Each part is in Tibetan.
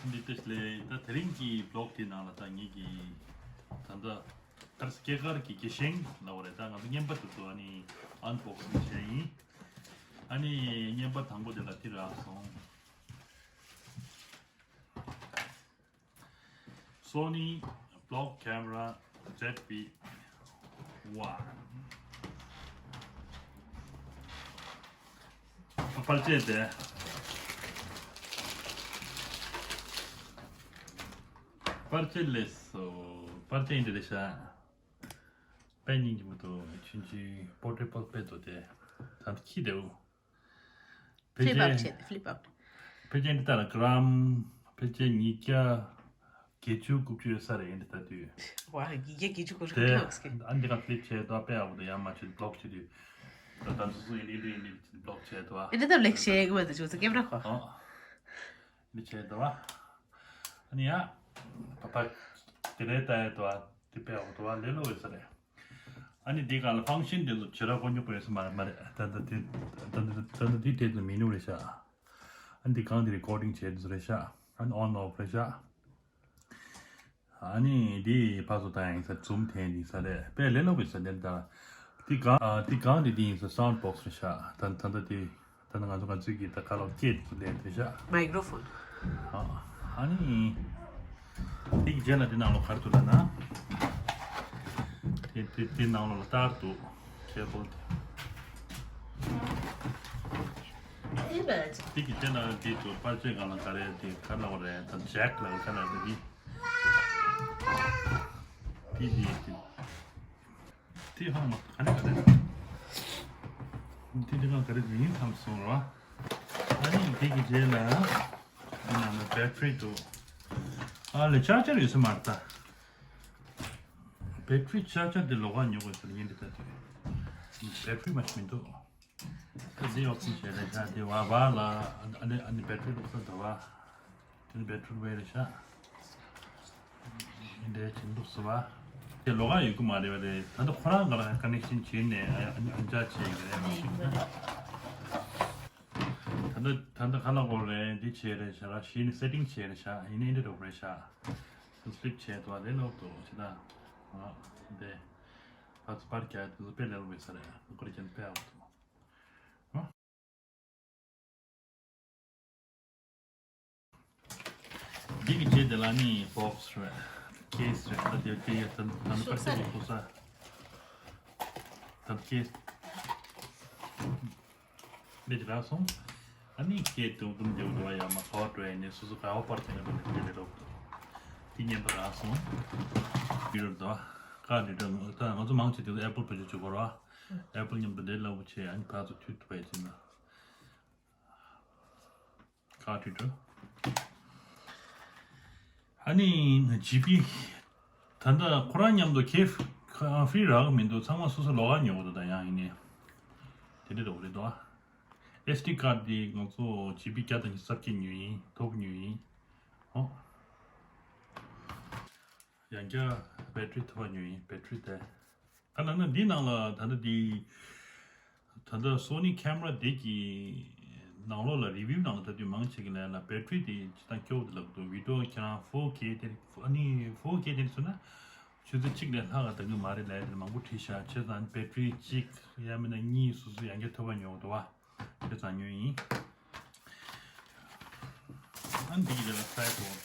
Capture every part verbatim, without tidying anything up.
འདི་ལྟ་ཞིག་ལས་ད་དེ་རིང་གི་བི་ལོག་དེའི་ནང་ལ་ད་ངེད་ཀྱི་ད་ལྟ་ཀར་སྐྱེས་སྐར་གྱི་སྐྱེས་ཤིང་ལབ་པ་རེད། ད་ང་ཚོ་རྔན་པ་དེ་ཚོ་ཨ་ནི་ཨན་བོག་སིང་བྱས་ཡིན། ཨ་ནི་རྔན་པ་དང་པོ་དེ་ལ་དེ་རག་སོང་། Sony Vlog Camera Z V one། པར་ཆས་དེ། པར་ཆས་ལས་སོ། པར་ཆས་འདི་རེད་ཤག་དཔེ་སྙིང་རྗེ་མོ་འདུག་ཆུང་ཆུང་པོར་ཊེ་བལ་དཔེ་འདུག་དེ། ད་ལྟ་ཁྱི་དེའོ། ཕལ་ཆེར་ཕི་ལིབ་ཨའུཊ་བྱས་ཏེ། ཕི་ལིབ་ཨའུཊ། ཕལ་ཆེར་འདི་ལྟར་གྲམ། ཕལ་ཆེར་ཉིས་བརྒྱ། བརྒྱད་ཅུ་དགུ་བཅུ་ཡོད་ས་རེད་འདི་ལྟ་དུས། ཝ། ཉིས་བརྒྱ་བརྒྱད་ཅུ་དགུ་བཅུ་ཡོད་ས་རེད། ཨ་འདི་ག་ཕི་ལིབ་བྱས་འདུག་དཔེ་ཡག་པོ་འདུག་ཡང་མ་བྱས་བི་ལོག་བྱེད་དུས། ད་ད་སོ་སོ་ཡིན་ནི་འདི་ཡིན་ནི་བི་ལོག་བྱས་འདུག་ཨ་འདི་ད་ལེགས་བྱས་གི་མ་འདུག་ཅུང་ཙམ་ཀེམ་ར་ཁོ། ཨོ། འདི་བྱས་འདུག་ཨ་ནི་ཡ། པ་པ། དེ་ནས་ལྟ་ཡ་འདུག་དེ་དཔེ་ཡག་པོ་འདུག་ལས་སླ་པོ་ཡོད་ས་རེད། ཨ་ནི་འདི་ག་ལ་ཕང་ཤན་དེ་ཚོ་བྱེ་བྲག་པོ་སྙོག་པོ་ཡོད་ས་མ་རེད་མ་རེད། ད་ད་དེ་ད་ད་ད་དེ་དེ་ཚོ་མི་ནུ་རེད་ཤག་ཨ་ནི་འདི་གང་དེ་རི་ཀོར་ཌིང་བྱེད་དུས་རེད་ཤག་ཨ་ནི་ཨོན་ཨོཕ་རེད་ཤག་ཨ་ནི་འདི་ཕར་ཚུར་བཏང་ཡིན་ས་ཛུམ་འཐེན་ཡིན་ས་རེད། དཔེ་ལས་སླ་པོ་ཡིན་ས་དེ་ད། འདི་གང་ཨ་འདི་གང་དེ་འདི་ཡིན་ས་སའུན་ཌི་བོག་སི་རེད་ཤག་ད་ད་ད་དེ། ད་ནི་ང་ཚོ་ང་ཚོའི་གི་ད་ཁ་ལོ་སྐད་དུ་ལས་དེ་བཞག་མའི་ཀྲོ་ཕོན། ཨ་ནི། དེ་གི་རྗེས་ལ་དེ་ནང་ལོགས་ག་རེ་འདུག་ལབ་ན། དེ་དེ་དེ་ནང་ལོགས་ལ་ཏར་འདུག་ཁེ་བལ་དེ། དེ་གི་རྗེས་ལ་དེ་འདུག་པར་ཆས་སྒང་ལ་ག་རེ་དེ་ག་ལབ་པ་རེད། ད་ཇེག་ལབ་ག་ལབ་རེད་དེ། དེ་དེ་དེ། དེ་ཧང་མ་ག་ནས་ག་རེ། དེ་དེ་གང་ག་རེ་ཡིན་ཐམས་སོང་ར། ཨ་ནི་དེ་གི་རྗེས་ལ། ཨ་ནི་བེ་ཊི་རི་འདུག་ཨ་ལེ་ཅར་ཇར་ཡོད་ས་མ་རེད་ད། བེ་ཊི་རི་ཅར་ཇར་དེ་ལོགས་ཀ་ཉོ་དགོས་ཟེར་ཡིན་འདི་ད་དུས། བེ་ཊི་རི་མ་ཞིག་མི་འདུག་ད་དེ་ཡོག་ཚིག་བྱས་རེད་ཤག་དེ་བ་བ་ལ་ཨ་ནི་ཨ་ནི་བེ་ཊི་རི་ལོགས་ས་འདུག་བ། དེ་ནི་བེ་ཊི་རི་བེ་རེད་ཤག་འདྲའི་ཅིག་འདུག་ཟེར་བ། དེ་ལོགས་ཀ་ཡོད་གི་མ་རེད་བ་རེད། ད་ལྟ་ཁོ་རང་ག་ལ་ཀ་ནེག་ཤན་བྱས་ནས་ཨ་ཨ་ཨ་འཇགས་བྱས་ཡོད་རེད་མ་གཞི་ན། ད་ལྟ་ད་ལྟ་ཁ་ལག་སྐོར་རེད་འདི་བྱས་རེད་ཤག་ར་གཞི་ནས་སེ་ཊིང་བྱས་རེད་ཤག་ཡིན་ནའི་འདི་འགྲོ་གི་རེད་ཤག་སི་ལིབ་བྱས་འདུག་བ་ལས་སླ་པོ་འདུག་བྱས་ན། ཨ་འདི་ཕར་ཚུར་པར་རྒྱག་དེ་ཚོ་དཔེ་ལས་སླ་པོ་ཡོད་ས་རེད། ཀོ་རེ་ཅན་དཔེ་ཡག་པོ་འདུག་འདི་གི་རྗེས་དེ་ལ་ནི་བོག་སི་རེད། ཀེ་སི་རེད། ད་དེ་དེ་ཡ་ད་ད་ནི་པར་ཆས་ཀྱི་ཕུ་ས། ད་ཀེ་སི་འདི་ཅི་རག་སོང་། ཨ་ནི་ཀེ་དུང་དུང་དེ་འགྲོ་བ་ཡ་མ་ཧོ་ཊི་རེད་ནི་སོ་སོ་ག་བ་པར་ཆས་ཀྱི་འགྲོ་ནི་དེ་ལས་རོགས་འདུག་དེ་ཉན་པ་རག་སོང་། ཡུ་རོབ་དོ། ཀ་འདི་འདྲ་ད་ང་ཚོ་མང་ཆེ་དེ་ཚོ་ཨེ་པལ་བེད་སྤྱོད་བྱེད་དགོས་ར། ཨེ་པལ་མཉམ་དུ་འདྲེས་སླ་པོ་བྱས་ཨ་ནི་ཕར་ཚུར་མཐུད་ཐུབ་པ་ཡིན་ན། ཁ་བྲིས་འགྲོ། ཨ་ནི་ཇི་པི། ད་ལྟ་ཁོ་རང་མཉམ་དུ་ཁེ་ཧྥི་རག་གི་མི་འདུག་ཚང་མ་སོ་སོ་ལོགས་ཀ་ཉོ་གི་འདུག་ད་ཡང་ཡིན་ནའི། དེ་འདྲ་འདྲ་པོ་རེད་འདུག་ཨེ་སི་ཌི་ཀར་འདི་ང་ཚོ་ཇི་པི་བརྒྱ་དང་ཉི་ཤུ་རྩ་བརྒྱད་ཉོས་ཡིན། ཐོབ་ཉོས་ཡིན། ཨོ། ཡང་བསྐྱར་བེ་ཊི་རི་ཐོབ་པ་ཉོས་ཡིན། བེ་ཊི་རི་དེ། ད་ལབ་ན་འདི་ནང་ལ་ད་ལྟ་འདི། ད་ལྟ་སོ་ནི་ཁེམ་ར་འདི་གི་ནང་ལོགས་ལ་རི་བིའུ་ནང་ལ་ལྟ་དུས་མང་ཆེ་གི་ལན་ལ་བེ་ཊི་རི་དེ་སྤྱིར་བཏང་སྐྱོ་བོ་དེ་ལབ་འདུག་བི་ཌི་ཡོ་ཁྱེད་རང་ཕོར་ཀེ་དེ་ཨ་ནི་ཕོར་ཀེ་དེ་ཚོ་ན་ཆུ་ཚོད་གཅིག་ལས་ལྷག་ག་ལྟ་གི་མ་རེད་ལབ་དེ་མང་པོ་བྲིས་ཤག་བྱས་ཙང་བེ་ཊི་རི་གཅིག་ཡང་མིན་ན་གཉིས་སོ་སོ་ཡང་བསྐྱར་ཐོབ་པ་ཉོ་འདུག་བ། དེ་ཙང་ཉོས་ཡིན། ཨ་འདི་གི་དེ་ལ་ཊི་རའི་པོཌ།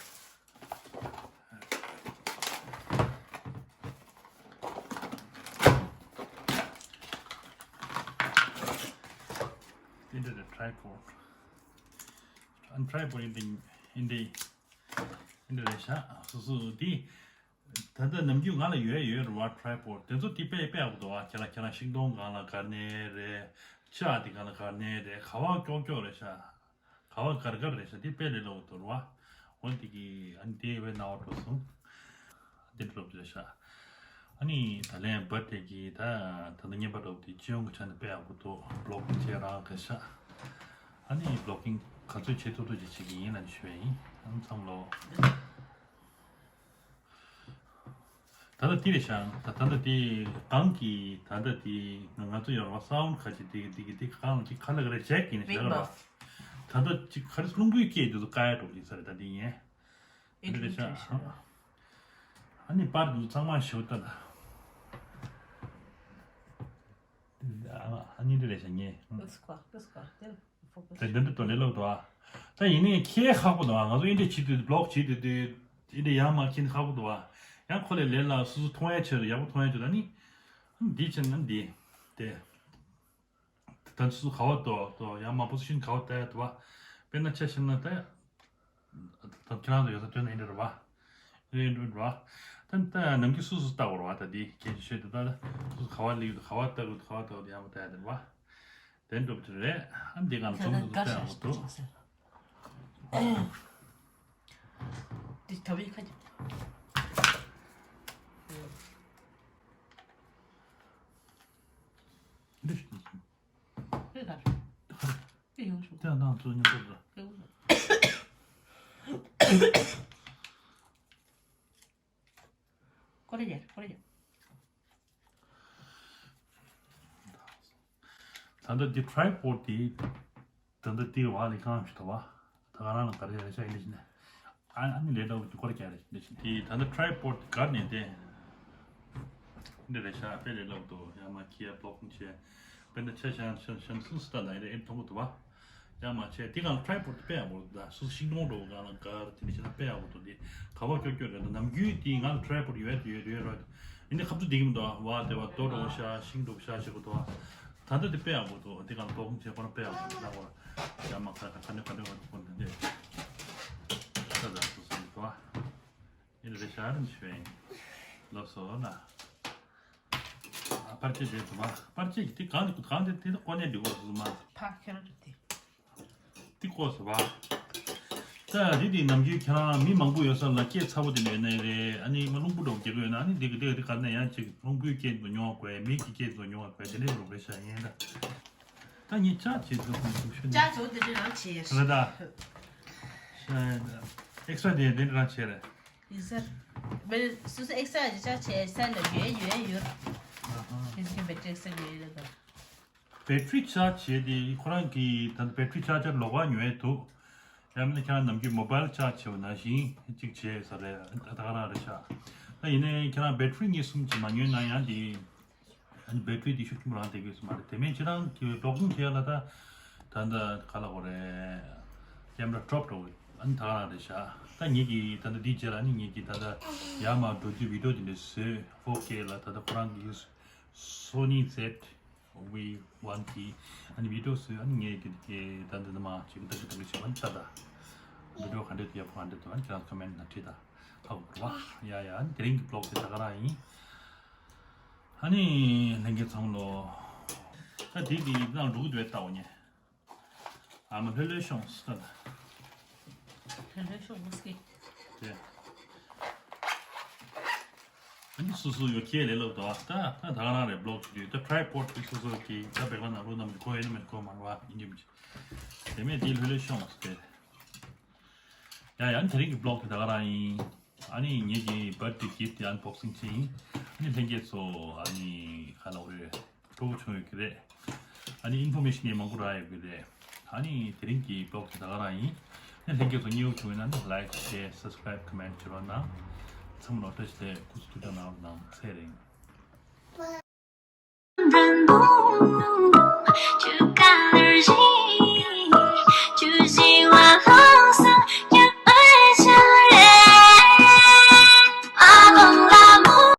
འདི་འདྲ་རེད་ཊི་རའི་པོཌ། ཨ་ཊི་རའི་པོཌ་ཡིན་འདི་ཡིན་འདི་འདི་འདྲ་རེད་ཤག་སོ་སོ་འདི། ད་ལྟ་ནམ་རྒྱུན་ང་ལ་ཡོད་ཡོད་རེད་བ་ཊི་རའི་པོཌ་དེ་ཚོ་དེ་དཔེ་དཔེ་ཡག་པོ་འདུག་བ། ཁྱེད་རང་ཁྱེད་རང་ཤིང་སྡོང་སྒང་ལ་ག་ནས་རེད། ཆུ་ཨ་དེ་སྒང་ལ་ག་ནས་རེད། ག་བ་ཀྱོག་ཀྱོག་རེད་ཤག་ག་བ་གར་གར་རེད་ཤག་དེ་དཔེ་ལས་སླ་པོ་འདུག་བ། འོ་དེ་གི་ཨ་ནི་དེ་བས་སྣང་བ་འགྲོ་སོང་། དེ་འདྲ་རེད་ཤག་ཨ་ནི་ད་ལན་བར་དེ་གི་ད་ད་ལྟ་བརྙན་པར་འདྲ་པོ་དེ་སྤྱི་ཡོངས་ཀྱི་ཆ་ནས་དཔེ་ཡག་པོ་འདུག་བི་ལོག་བྱེད་རང་གི་ཤག་ཨ་ནི་བི་ལོག་གིང་ག་ཚོད་བྱེད་ཐུབ་ཐུབ་ཅིག་བྱེད་ཀྱི་ཡིན་ལབ་ཞུ་བ་ཡིན། ཨ་ནི་ཚང་མ་ལོ། ད་ལྟ་དེ་རེད་ཤག་ད་ད་ལྟ་དེ་གང་གི་ད་ལྟ་དེ་ང་ང་ཚོ་ཡོད་རེད་བ། སའུན་ཌི་ག་ཅིག་དེ་དེ་གི་དེ་གང་ཅིག་ག་ལ་ག་རེ་ཇེག་ཡིན་ན་ཞེས་རེད་བ། ད་ལྟ་ཅིག་ག་རེ་རླུང་བུའི་སྐད་དེ་ཚོ་བཀག་ཡ་འགྲོ་གི་ཡིན་ས་རེད། ད་དེ་ཡིན། འདི་རེད་ཤག་ཨ་ནི་པར་འདི་ཚང་མ་ཞོ་ལྟ་ལ། ཨ་ནི་འདི་རེད་ཤག་ངས། དེ་འདི་འདི་དོ་ལས་ལོག་དོ་ཨ། ད་ཡིན་ནའི་ཁྱེད་ཁག་པོ་དོ་ཨ། ང་ཚོ་ཨིན་འདྲས་བྱེད་དུས་བི་ལོག་བྱེད་དུས་དུས་ཨིན་འདྲས་ཡར་མར་ཁྱེད་ཁག་པོ་དོ་ཨ། ཡང་ཁོ་ལས་ལས་ལ་སོ་སོ་མཐོང་ཡ་ཆེར་ཡག་པོ་མཐོང་ཡ་ཆེར། ད་ནི་འདི་ཆེར་ན་འདི་དེ། ད་ཚོ་ག་བ་ཏོ་ཏོ་ཡང་མ་པོ་སི་ཤིན་ག་བ་ཏ་ཡ་ཏོ་བ། དཔེར་ན་ཆ་བཞག་ན་ད་ད་ཁྱེད་རང་ཚོ་ཡོད་ས་སྟོན་ན་ཡིན་རེད་བ། རེད་རེད་བ། ད་ད་ནམ་རྒྱུན་སུ་སུ་ལྟ་བར་བ་ད་འདི་ཁྱེད་ཀྱི་ཤོད་དུ་ད་སུ་ག་བ་ལིག་ག་བ་ལྟ་དགོས་ག་བ་ལྟ་དགོས་ཡང་མ་ལྟ་ཡ་དེ་རེད་བ། དེ་འགྲུབ་ཀྱི་རེད། ཨ་འདི་གང་ཚོམ་དུ་ལྟ་ཡ་མ་ཏོ། འདི་ད་བའི་ཁ་ཅིག་འདི། དེ་ལྟར། དེ་ཡོང་ཤོག་དེ་ནང་དུ་ཉོ་ཐུབ་ལ། དེ་ཡོང་ཤོག་ཀོ་རེ་ཡར་ཀོ་རེ་ཡར། ད་ལྟ་འདི་ཊི་རའི་པོཌ་དེ་ད་ལྟ་དེ་བ་ལས་གང་ཞིག་ད་བ། ད་ག་རང་ལ་ག་རེ་རེ་ཤ་ཡིན་ནི་ཨ་ཨ་ནི་ལས་ལྡོག་གི་སྐོར་རྒྱག་རེ་ཞིག་འདི་ཞིག་དེ་ད་ལྟ་ཊི་རའི་པོཌ་གར་ནས་དེ་འདི་རེ་ཤ་དཔེ་ལས་ལྡོག་ཏུ་ཡང་མ་ཁྱི་ཡ་པོག་ཁུང་ཆེ་དཔེ་འདི་ཆ་ཤང་ཤང་ཤང་སུ་སུ་ད་ལ་ཡི་རེ་ཨེ་མཐོང་གི་འདུག་བ། ཡང་མ་ཆེ་དེ་གང་ཊི་རའི་པོཌ་དཔེ་ཡག་པོ་འདུག་སུ་སུ་ཤིང་སྡོང་འགྲོ་གང་ལ་གར་དེ་འདི་ཞིག་ན་དཔེ་ཡག་པོ་འདུག་དེ་ག་བ་སྐྱོ་སྐྱོ་རེད་འདུག་ནམ་རྒྱུན་དེ་ང་ལ་ཊི་རའི་པོཌ་ཡོད་ཡོད་ཡོད་རོགས་ཡིན་དེ་ཁ་ཚུ་འདི་གི་མི་འདུག་བ་དེ་བ་རྡོ་འགྲོ་ཤ་ཤིང་འགྲོ་ཤ་ཞིག་གི་འདུག་བ། ད་ལྟ་དེ་དཔེ་ཡག་པོ་འདུག་དེ་གང་ལྟོགས་ཆེ་ཁོ་ན་དཔེ་ཡག་པོ་འདུག་ལ་གོ་ཡ་མ་ཁ་ཁ་ཁ་ནེ་ཁ་ནེ་ཁ་ཁོ་ན་དེ་ས་ཟ་སུ་སུ་འདུག་ཨ་ཡིན་རེ་ཤ་རིན་ཤོས་ལོ་སོ་ན་ཨ་པར་ཆས་དེ་དུ་མ་པར་ཆས་ཀྱི་དེ་གང་དེ་གང་དེ་དེ་ད་ཀོ་ནེ་འདི་གོ་སུ་མ་ཕ་ཁེ་ར་དེ། ཏི་ཀོ་སི་བ། ད་རི་དེ་ནམ་རྒྱུན་ཁྱེད་རང་མི་མང་པོ་ཡོད་ས་ལ་སྐད་ཚ་པོ་དེ་འདྲ་ཡོད་ནའི་རེད། ཨ་ནི་མ་རླུང་བུ་འགྲོ་རྒྱག་གི་ཡོད་ན་ཨ་ནི་འདི་གི་འདི་གི་འདི་ག་ནས་ཡང་ཅིག་རླུང་བུའི་སྐད་དུ་མྱོང་བ་དགོས། མིག་གི་སྐད་དུ་མྱོང་བ་དགོས། དེ་འདྲའི་རུ་རེ་ཤ་ཡིན་ད། ད་ངས་ཅག་བྱེད་ཐུབ་ཁུངས་ཐུབ་ཤོད་ནས། ཅག་ཚོ་འདི་འདྲ་རང་བྱེད། རེད་ད། ཤ་ཡིན་ད། ཨེག་སི་ཊ་ར་དེ་འདི་འདྲ་རང་བྱེད་རེད། ཡིན་ས། མི་སུ་སུ་ཨེག་སི་ཊ་ར་ཅག་བྱེད་ས་ལ་ཡོད་ཡོད་ཡོད། ཨ་ཧ། ཁྱེད་ཚོའི་བེ་ཊི་རི་ཨེག་སི་ཊ་ར་ཡོད་ཡོད་ད། བེ་ཊི་རི་ཆར་ཇི་བྱས་ཏེ་ཁོ་རང་གི་ད་ལྟ་བེ་ཊི་རི་ཆར་ཇར་ལོགས་ཀ་ཉོ་ཡས་འདུག་ཡང་མིན་ན་ཁྱེད་རང་ནམ་རྒྱུན་མོ་བཱལ་ཆར་ཇི་བྱེད་པ་ནང་བཞིན་གཅིག་བྱས་ས་རེད། ད་ག་རང་རེད་ཤག་ད་ཡིན་ནའི་ཁྱེད་རང་བེ་ཊི་རི་གཉིས་གསུམ་ཅིག་མ་ཉོས་ན་ཡང་དེ་ཨ་ནི་བེ་ཊི་རི་དེ་ཤུགས་ཆེན་པོ་རང་བསྡད་དགོས་ས་མ་རེད། དེ་མིན་ཁྱེད་རང་གི་བི་ལོག་གིང་བྱེད་ཡ་ལ་ད་ད་ལྟ་ག་ལ་གོ་རེད། ཀེམ་ར་ཌོབ་འགྲོ་གི་ཨ་ནི་ད་ག་རང་རེད་ཤག་ད་ངེད་ཀྱི་ད་ལྟ་འདི་རྗེས་ལ་ཨ་ནི་ངེད་ཀྱི་ད་ལྟ་ཡར་མར་འགྲོ་དུས་བི་ཌིའོ་དེ་འདྲ་བཟོས་ཕོར་ཀེ་ལ་ད་ལྟ་ཁོ་རང་གི་ཡུ་སི་སོ་ནི་ཛེད་ཝི་ཝན་གྱི་ཨ་ནི་བི་ཌིའོ་བཟོས། ཨ་ནི་ངས་ཀྱི་ཀྱི་ད་འདི་ནི་མ་ཅིག་ད་ཅིག་ད་ཅིག་བྱས་པ་ནི་ད་ད་བི་ཌིའོ་ག་འདྲ་དེ་ཡག་པོ་ག་འདྲ་འདུག་ཨ་ནི་ཁྱེད་རང་ཁོ་མེན་ཊི་ནང་བྲིས་ད་ཧ་གོ་བ། ཡ་ཡ། ཨ་ནི་དེ་རིང་གི་བི་ལོག་དེ་ད་ག་རང་ཡིན། ཨ་ནི་ལྷན་རྒྱས་ཚང་མ་ལོ། ད་དེ་དེ་ནང་འགྲོ་གི་འདུག་ལྟ་འོ་ཉེ། ཨ་མ་ལྷོད་ལྷོད་ཤོང་ས་ད། ལྷོད་ལྷོད་ཤོང་མོ་སྐད། དེ། ཨ་ནི་སོ་སོ་ཡོད་ཁྱེད་ལས་ལོག་ཏུ་ཨ་ད་ད་ད་ག་རང་རེད། བི་ལོག་བྱེད་དུས་ད་ཊི་རའི་པོཌ་དེ་སོ་སོ་གི་ད་བེག་ལ་ནང་རུ་ནམ་གོ་ཡོད་ན་མེད་གོ་མ་རེད་བ། ཡིན་གྱི་མི་དེ་མེད་དེ་ལྷོད་ལྷོད་ཤོང་ས་དེ། ཡ་ཡ། དེ་རིང་གི་བི་ལོག་དེ་ད་ག་རང་ཡིན། ཨ་ནི་ངེད་ཀྱི་བར་ཐི་ཌེ་གི་ཕི་ཊི་དེ་ཨན་བོག་སིང་བྱེད་ཡིན། ཨ་ནི་ལྷན་རྒྱས་ཚོ་ཨ་ནི་ག་ལ་འོ་རེད། སྤྲོ་པོ་བྱུང་ཡོད་ཀྱི་རེད། ཨ་ནི་ཨིན་ཕོར་མེ་ཤན་ཡང་མང་པོ་རག་ཡོད་ཀྱི་རེད། ཨ་ནི་དེ་རིང་གི་བི་ལོག་དེ་ད་ག་རང་ཡིན། ཨ་ནི་ལྷན་རྒྱས་ཚོ་མཉེས་པོ་བྱུང་ཡོད་ན་ཨ་ནི་ལའིཀ་ཤེར་སབ་སི་ཀ་རའིབ་ཀོ་མེན་ཊི་བྱེད་རོགས་གནང་། ཚང་མ་ལ་བཀྲ་ཤིས་བདེ་ལེགས། སྐུ་གཟུགས་ཐུགས་ཅག་གནང་རོགས་གནང་། ཚེ་རིང་།